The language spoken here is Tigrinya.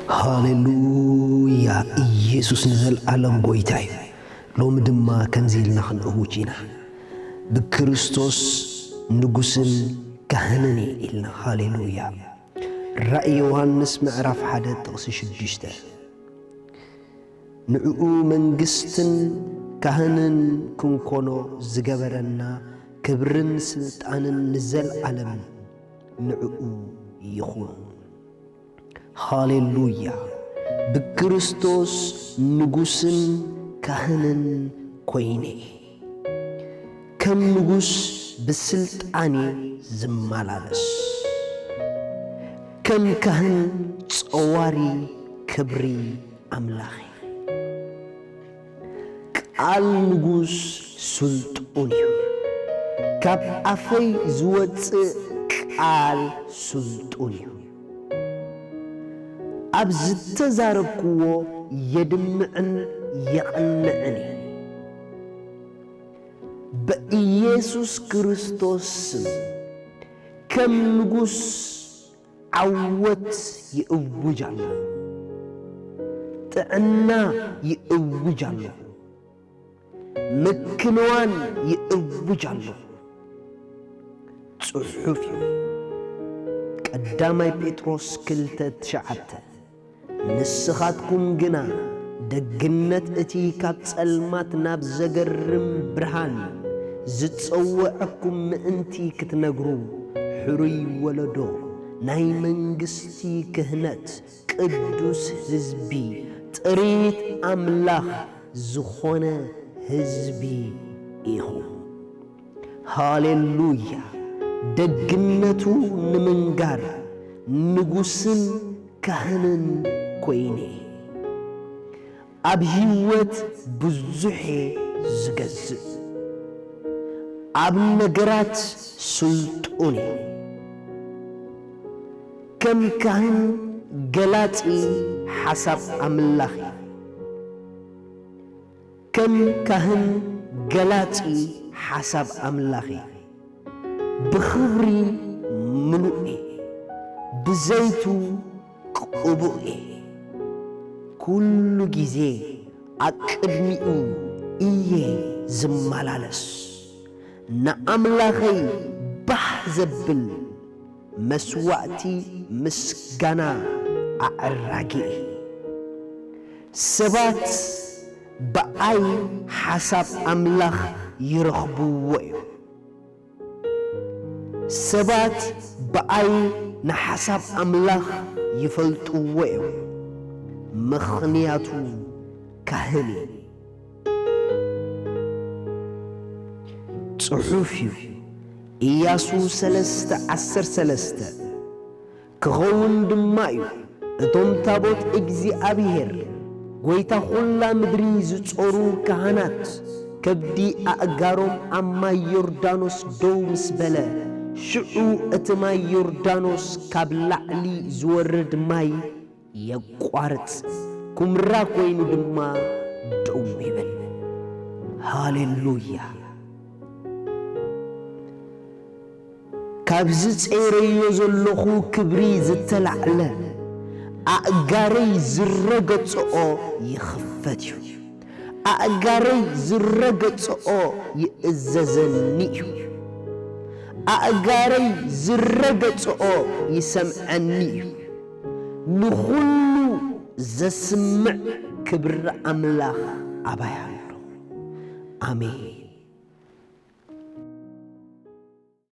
ሃሌሉያ! ኢየሱስ ንዘለዓለም ጐይታ እዩ። ሎሚ ድማ ከምዚ ኢልና ክንእውጅ ኢና፣ ብክርስቶስ ንጉስን ካህንን እዩ ኢልና። ሃሌሉያ! ራእይ ዮሃንስ ምዕራፍ ሓደ ጥቕሲ ሽዱሽተ። ንዕኡ መንግስትን ካህንን ክንኮኖ ዝገበረና፣ ክብርን ስልጣንን ንዘለዓለም ንዕኡ ይኹን። ሃሌሉያ! ብክርስቶስ ንጉስን ካህንን ኮይነ፣ ከም ንጉስ ብስልጣኔ ዝመላለስ፣ ከም ካህን ጸዋሪ ክብሪ ኣምላኽ። ቃል ንጉስ ስልጡን እዩ። ካብ ኣፈይ ዝወጽእ ቃል ስልጡን እዩ። ኣብ ዝተዛረብክዎ የድምዕን የቕንዕን እዩ። በኢየሱስ ክርስቶስ ስም ከም ንጉስ ዓወት ይእውጅ ኣለኹ። ጥዕና ይእውጅ ኣለኹ። ምክንዋን ይእውጅ ኣለኹ። ጽሑፍ እዩ። ቀዳማይ ጴጥሮስ ክልተ ትሽዓተ፣ ንስኻትኩም ግና ደግነት እቲ ካብ ጸልማት ናብ ዘገርም ብርሃን ዝጸውዐኩም ምእንቲ ክትነግሩ፣ ሕሩይ ወለዶ፣ ናይ መንግስቲ ክህነት፣ ቅዱስ ህዝቢ፣ ጥሪት ኣምላኽ ዝኾነ ህዝቢ ኢኹም። ሃሌሉያ! ደግነቱ ንምንጋር ንጉስን ካህንን ኮይነ፣ ኣብ ህይወት ብዙሕ ዝገዝእ፣ ኣብ ነገራት ስልጡን፣ ከም ካህን ገላጺ ሓሳብ ኣምላኽ፣ ከም ካህን ገላጺ ሓሳብ ኣምላኽ፣ ብኽብሪ ምሉእ፣ ብዘይቱ ቅቡእ፣ ኩሉ ግዜ ኣብ ቅድሚኡ እየ ዝመላለስ። ንኣምላኸይ ባህ ዘብል መስዋእቲ ምስጋና ኣዕራጊ እየ። ሰባት ብኣይ ሓሳብ ኣምላኽ ይረኽብዎ እዮም። ሰባት ብኣይ ንሓሳብ ኣምላኽ ይፈልጥዎ እዮም፣ ምኽንያቱ ካህን እዩ። ጽሑፍ እዩ። ኢያሱ ሰለስተ ዓሰርተ ሰለስተ። ክኸውን ድማ እዩ፣ እቶም ታቦት እግዚኣብሄር፣ ጐይታ ኹላ ምድሪ ዝጾሩ ካህናት፣ ከብዲ ኣእጋሮም ኣብ ማይ ዮርዳኖስ ደው ምስ በለ፣ ሽዑ እቲ ማይ ዮርዳኖስ ካብ ላዕሊ ዝወርድ ማይ የቋርጽ፣ ኵምራ ኰይኑ ድማ ደው ይብል። ሃሌሉያ! ካብዚ ጸይረዮ ዘለኹ ክብሪ ዝተላዕለ፣ ኣእጋረይ ዝረገጽኦ ይኽፈት እዩ። ኣእጋረይ ዝረገጽኦ ይእዘዘኒ እዩ። ኣእጋረይ ዝረገጽኦ ይሰምዐኒ እዩ። ንኹሉ ዘስምዕ ክብሪ ኣምላኽ ኣባይ ኣሎ። ኣሜን።